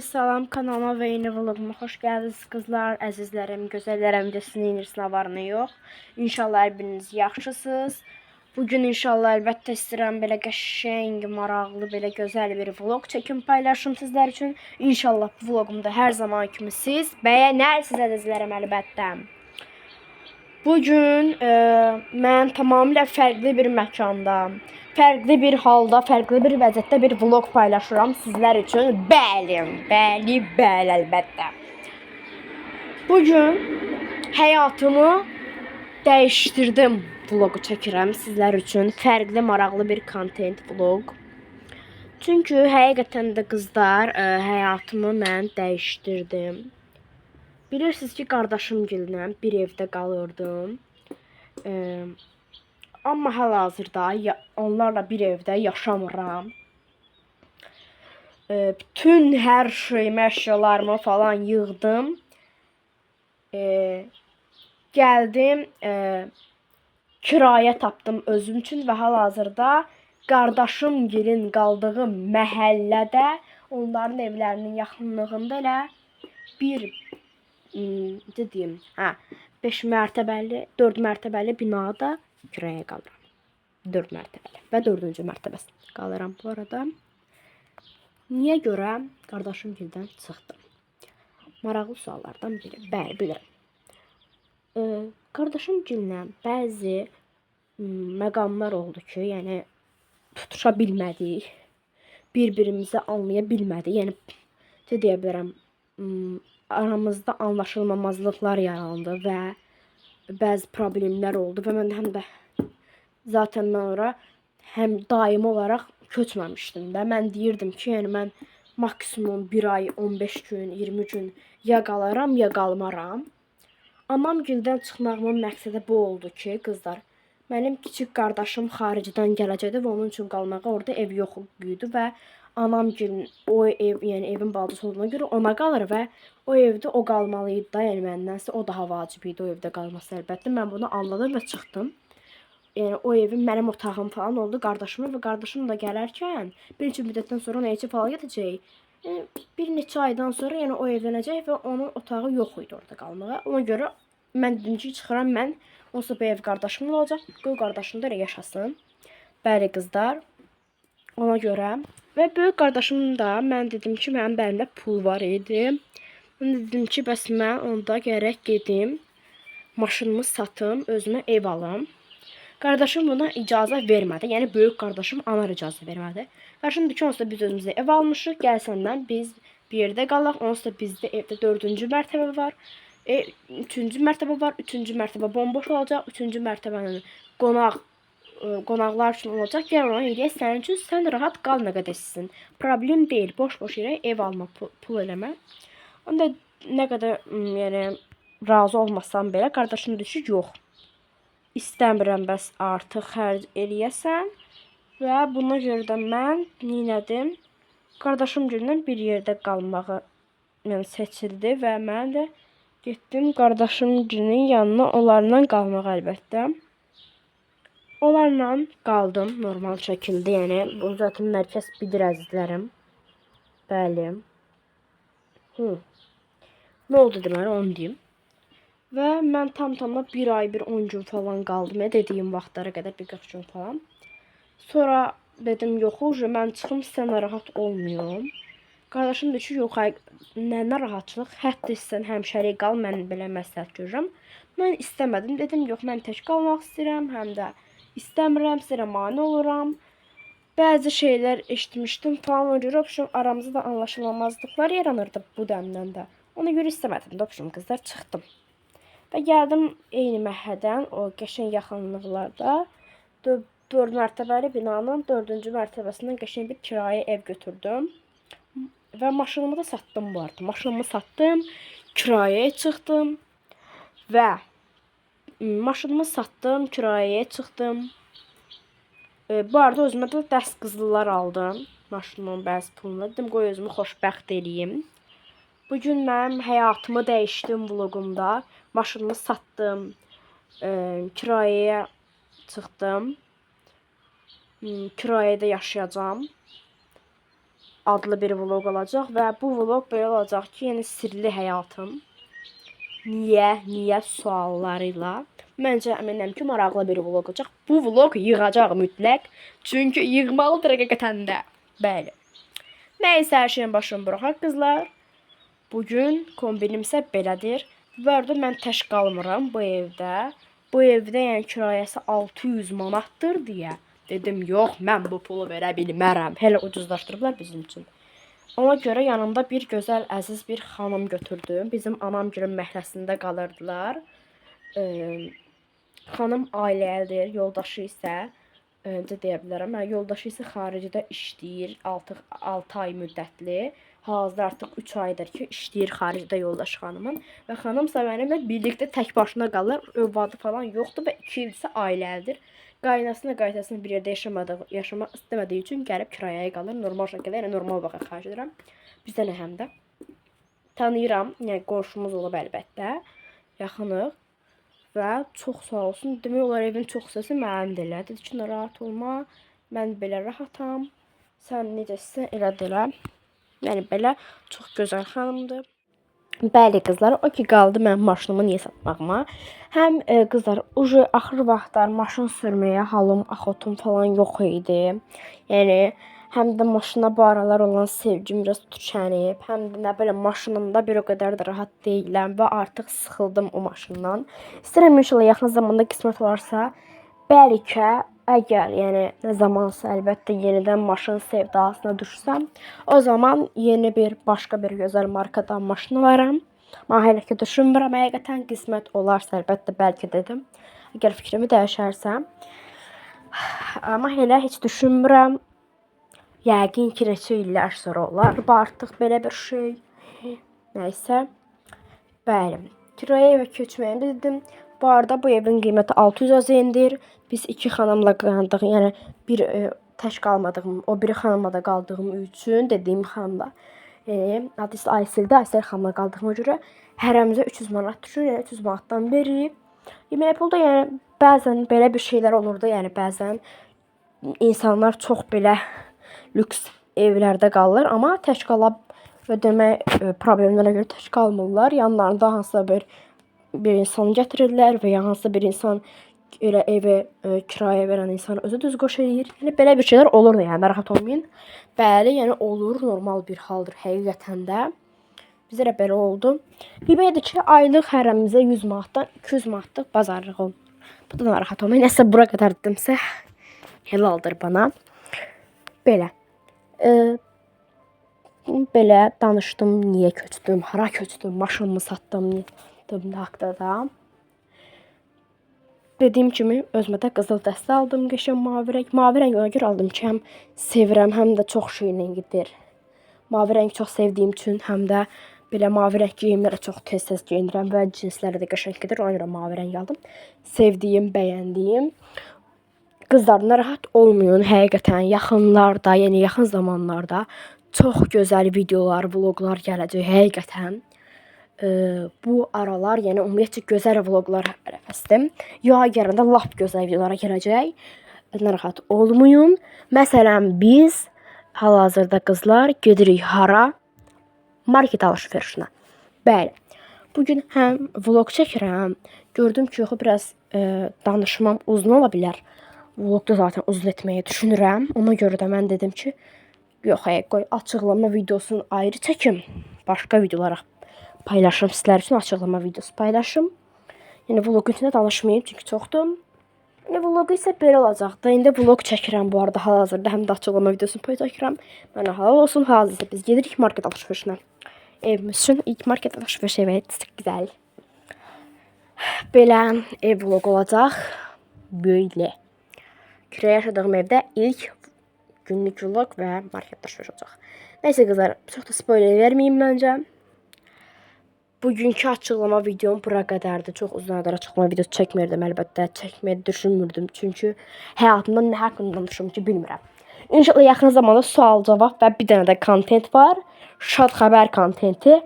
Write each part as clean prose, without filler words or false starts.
Salam kanalıma və yeni vloguma xoş gəldiniz qızlar, əzizlərim, gözəllərim, videosunu inirsinə varını yox. İnşallah hər biriniz yaxşısınız. Bugün inşallah əlbəttə istəyirəm belə qəşəng, maraqlı, belə gözəl bir vlog çəkim paylaşım sizlər üçün. İnşallah bu vlogumda hər zaman kimi siz bəyənərsiniz əzizlərim əlbəttə. Bugün mən tamamilə fərqli bir məkanda, fərqli bir halda, fərqli bir vəziyyətdə bir vlog paylaşıram sizlər üçün. Bəli, bəli, bəli əlbəttə. Bugün həyatımı dəyişdirdim vlogu çəkirəm sizlər üçün. Fərqli, maraqlı bir kontent vlog. Çünki həqiqətən də qızlar, həyatımı mən dəyişdirdim. Bilirsiniz ki, qardaşımgillə bir evdə qalırdım. Amma hal-hazırda onlarla bir evdə yaşamıram. Bütün hər şeyimi, əşyalarımı falan yığdım. Gəldim, kirayə tapdım özüm üçün və hal-hazırda qardaşımgilin qaldığı məhəllədə, onların evlərinin yaxınlığında elə bir necə deyim, hə, 5 mərtəbəli, 4 mərtəbəli binada kirayə qalıram. 4 mərtəbəli və 4-cü mərtəbəsində qalıram bu arada. Niyə görə qardaşımgildən çıxdım? Maraqlı suallardan biri. Bəli, bilirəm. Qardaşımgillə bəzi məqamlar oldu ki, yəni tutuşa bilmədik. Bir-birimizi anlaya bilmədik. Yəni necə deyə bilərəm, aramızda anlaşılmamazlıqlar yarandı və bəzi problemlər oldu və mən həm də zaten mən ora həm daimi olaraq köçməmişdim də. Mən deyirdim ki, yəni mən maksimum 1 ay, 15 gün, 20 gün ya qalaram, ya qalmaram. Anamgildən çıxmağımın məqsədi bu oldu ki, qızlar, mənim kiçik qardaşım xaricdən gələcəkdi və onun üçün qalmağa orada ev yox idi və anamgilin o ev, yəni evin balacası olduğuna görə ona qalır və o evdə o qalmalı idi da, yəni məndənsə o daha vacib idi o evdə qalması əlbəttə. Mən bunu anladım və çıxdım. Yəni o evin mənim otağım falan oldu qardaşımın və qardaşım da gələrkən bir neçə müddətdən sonra ona elçi falan gedəcək. Yəni, bir neçə aydan sonra yəni o evlənəcək və onun otağı yox idi orada qalmağa. Ona görə mən dedim ki, çıxıram mən. Onsuz bu ev qardaşımın olacaq. Qoy qardaşım da elə yaşasın. Bəli qızlar. Ona görə və böyük qardaşım da mən dedim ki, mənim əlimdə pul var idi. Mən dedim ki, bəs mən onda gərək gedim, maşınımı satım, özümə ev alım. Qardaşım buna icazə vermədi. Yəni böyük qardaşım Anar icazə vermədi. Qardaşım dedi ki, onsuz da biz özümüzə ev almışıq. Gəl səndən biz bir yerdə qalaq. Onsuz da bizdə evdə 4-cü mərtəbə var. 3-cü mərtəbə var. 3-cü mərtəbə bomboş olacaq. 3-cü mərtəbənin qonaqlar üçün olacaq. Gəl ona eləyək sənin üçün. Sən rahat qal nə qədər istəsin. Problem deyil. Boş-boş yerə ev alma, pul eləmə. Onda nə qədər yəni razı olmasam belə qardaşım dedi ki, yox. İstəmirəm bəs artıq xərc eləyəsən və buna görə də mən neynədim? Qardaşım güllə bir yerdə qalmağı yəni seçildi və mən də getdim qardaşım gülün yanına, onlarla qalmağa əlbəttə. Onlarla qaldım normal şəkildə, yəni bunu zaten hər kəs bilir əzizlərim. Bəli. Hı. Nə oldu deməli onu deyim. Və mən tam-tamına bir ay, bir 10 gün falan qaldım. Dediyim vaxtlara qədər bir 40 gün falan. Sonra dedim, yox, uje mən çıxım, sizə narahat olmayım. Qardaşım dedi ki, yox, ay, nə narahatçılıq, hətta istəsən həmişəlik qal, mən belə məsləhət görürəm. Mən istəmədim, dedim, yox, mən tək qalmaq istəyirəm, həm də istəmirəm, sizə mane oluram. Bəzi şeylər eşitmişdim falan, ona görə opşum, aramızda da anlaşılmamazlıqlar yaranırdı bu dəmdən də. Ona görə istəmədim də, opşum, qızlar, çıxdım. Və gəldim eyni məhəllədən, o qəşəng yaxınlıqlarda 4 mərtəbəli binanın 4-cü mərtəbəsindən qəşəng bir kirayə ev götürdüm. Və maşınımı da satdım bu arada. Maşınımı satdım, kirayəyə çıxdım və maşınımı satdım, kirayəyə çıxdım. Bu arada özümə də dəst qızıllar aldım. Maşınımın bəzi puluna. Dedim, qoy özümü xoşbəxt eləyim. Bugün mənim həyatımı dəyişdim vlogumda. Maşınımı satdım, kirayəyə çıxdım. Kirayədə yaşayacağam. adlı bir vlog olacaq və bu vlog belə olacaq ki, yəni sirli həyatım. Niyə sualları ilə. Məncə əminəm ki, maraqlı bir vlog olacaq. Bu vlog yığacaq mütləq. Çünki yığmalıdır həqiqətən də. Bəli. Nəysə, hər şeyin başını buraxaq qızlar. Bugün kombinim isə belədir. Bu arada mən tək qalmıram bu evdə. Bu evdə yəni kirayəsi 600 manatdır deyə dedim, yox, mən bu pulu verə bilmərəm. Hələ ucuzlaşdırıblar bizim üçün. Ona görə yanımda bir gözəl, əziz bir xanım götürdüm. Bizim anamgilin məhəlləsində qalırdılar. Xanım ailəlidir, yoldaşı isə öncə deyə bilərəm. Hə, yoldaşı isə xaricdə işləyir 6 ay müddətli. Hal-hazırda artıq 3 aydır ki, işləyir xaricdə yoldaşı xanımın və xanımsa mənimlə birlikdə tək başına qalır. Övladı falan yoxdur və 2 il isə ailəlidir. Qaynasına, qaytasını bir yerdə yaşamaq istəmədiyi üçün gəlib kirayəyə qalır. Normal şəkildə, yəni normal baxaq, xahiş edirəm. Bizdə nə həm də tanıyıram, yəni qonşumuz olub əlbəttə. Yaxınıq və çox sağ olsun. Demək olar evin çox hissəsi mənimdir. Dedi ki, narahat olma, mən belə rahatam. Sən necəsən elə də. Yəni belə çox gözəl xanımdır. Bəli qızlar, o ki qaldı mənim maşınımı niyə satmağıma. Həm qızlar, uje axır vaxtlar maşın sürməyə halım, axotum falan yox idi. Yəni həm də maşına bu aralar olan sevgim biraz tükənib, həm də nə bilim maşınımda bir o qədər də rahat deyiləm və artıq sıxıldım o maşından. İstəyirəm inşallah yaxın zamanda qismət olarsa, bəlkə əgər yəni nə zamansa əlbəttə yenidən maşın sevdasına düşsəm, o zaman yeni bir başqa bir gözəl markadan maşın alaram. Amma hələ ki düşünmürəm, həqiqətən qismət olarsa əlbəttə bəlkə dedim. Əgər fikrimi dəyişərsəm. Amma elə heç düşünmürəm. Yəqin ki, neçə illər sonra olar bu artıq belə bir şey. Nəysə. Bəli. Kirayə evə köçməyimi dedim. Bu arada bu evin qiyməti 600 AZN-dir. Biz iki xanımla qaldıq. Yəni bir tək qalmadığım, o biri xanımla da qaldığım üçün, dediyim xanımla, yəni adı isə Ayseldir. Aysel xanımla qaldığıma görə hərəmizə 300 manat düşür. Yəni 300 manatdan verib. Yemək pulu da yəni bəzən belə bir şeylər olur da, yəni bəzən insanlar çox belə lüks evlərdə qalır, amma tək qalab ödəmə problemlərinə görə tək qalmırlar. Yanlarında hansısa bir insan gətirirlər və ya hansısa bir insan elə evə kirayə verən insan özü düz qoş eləyir. Yəni belə bir şeylər olur, yəni narahat olmayın. Bəli, yəni olur, normal bir haldır həqiqətən də. Bizə də belə oldu. Demək ki, aylıq hərəmizə 100 manatdan 200 manatlıq bazarlıq olur. Bu da narahat olmayın. Nəsə bura qədər dedimsə helaldır bana. Belə. Belə danışdım, niyə köçdüm, hara köçdüm, maşınımı satdım, niyə satdım haqda da. Dediyim kimi özümə də qızıl dəstə aldım, qəşəng mavi rəng. Mavi rəng ona görə aldım ki, həm sevirəm, həm də çox şeylə gedir. Mavi rəng çox sevdiyim üçün, həm də belə mavi rəng geyimlərə çox tez-tez geyinirəm və cinslərə də qəşəng gedir. Ona görə mavi rəng aldım. Sevdiyim, bəyəndiyim. Qızlar, narahat olmayın, həqiqətən yaxınlarda, yəni yaxın zamanlarda çox gözəl videolar, vloglar gələcək həqiqətən. Bu aralar, yəni ümumiyyətcə gözəl vloglar ərəfəsidir. Yay gələndə lap gözəl videolara gələcək. Narahat olmayın. Məsələn, biz hal-hazırda qızlar gedirik hara? Market alışverişinə. Bəli. Bugün həm vlog çəkirəm. Gördüm ki, yox, biraz danışmam uzun ola bilər. Vlogda zaten uzun etməyi düşünürəm. Ona görə də mən dedim ki, yox, qoy açıqlama videosunu ayrı çəkim. Başqa videolara paylaşım sizlər üçün, açıqlama videosu paylaşım. Yəni vlogun içində danışmayayım çünki çoxdur. Yəni vlogu isə belə olacaqdı. İndi vlog çəkirəm bu arada hal-hazırda, həm də açıqlama videosunu çəkirəm. Mənə halal olsun. Hal-hazırda biz gedirik market alışverişinə. Evimiz üçün ilk market alışverişi, evet, çox gözəl. Belə ev vlogu olacaq. Belə. Kirayə yaşadığım evdə ilk günlük vlog və market alışverişi olacaq. Nəysə qızlar, çox da spoiler verməyim məncə. Bugünkü açıqlama videom bura qədərdir. Çox uzun qədər açıqlama videosu çəkmirdim əlbəttə. Çəkməyi düşünmürdüm. Çünki həyatımda nə haqqında danışım ki, bilmirəm. İnşallah yaxın zamanda sual-cavab və bir dənə də kontent var. Şad xəbər kontenti.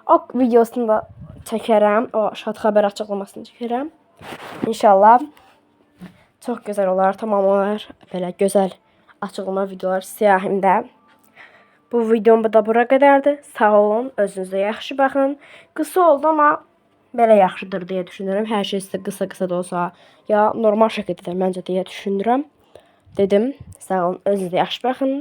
O videosunu da çəkərəm. O şad xəbər açıqlamasını çəkərəm. İnşallah çox gözəl olar, tamam olar. Belə gözəl açıqlama videolar siyahimdə. Bu videom da bura qədərdir. Sağ olun, özünüzə yaxşı baxın. Qısa oldu amma belə yaxşıdır deyə düşünürəm. Hər şey sizə qısa-qısa da olsa, ya normal şəkildə məncə deyə düşünürəm. Dedim. Sağ olun, özünüzə yaxşı baxın.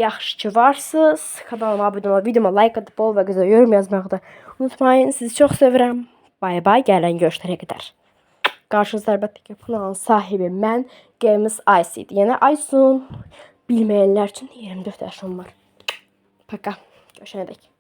Yaxşı ki varsınız. Kanalıma abunə olub, videoma like atıp bol və gözəl yorum yazmağı da unutmayın. Sizi çox sevirəm. Bay bay, gələn görüşlərə qədər. Qarşınızda əlbəttə ki, kanalın sahibi mən, Games Ice idi. Yəni Aysun. Bilməyənlər üçün 24 yaşım var. Пока. Görüşənədək.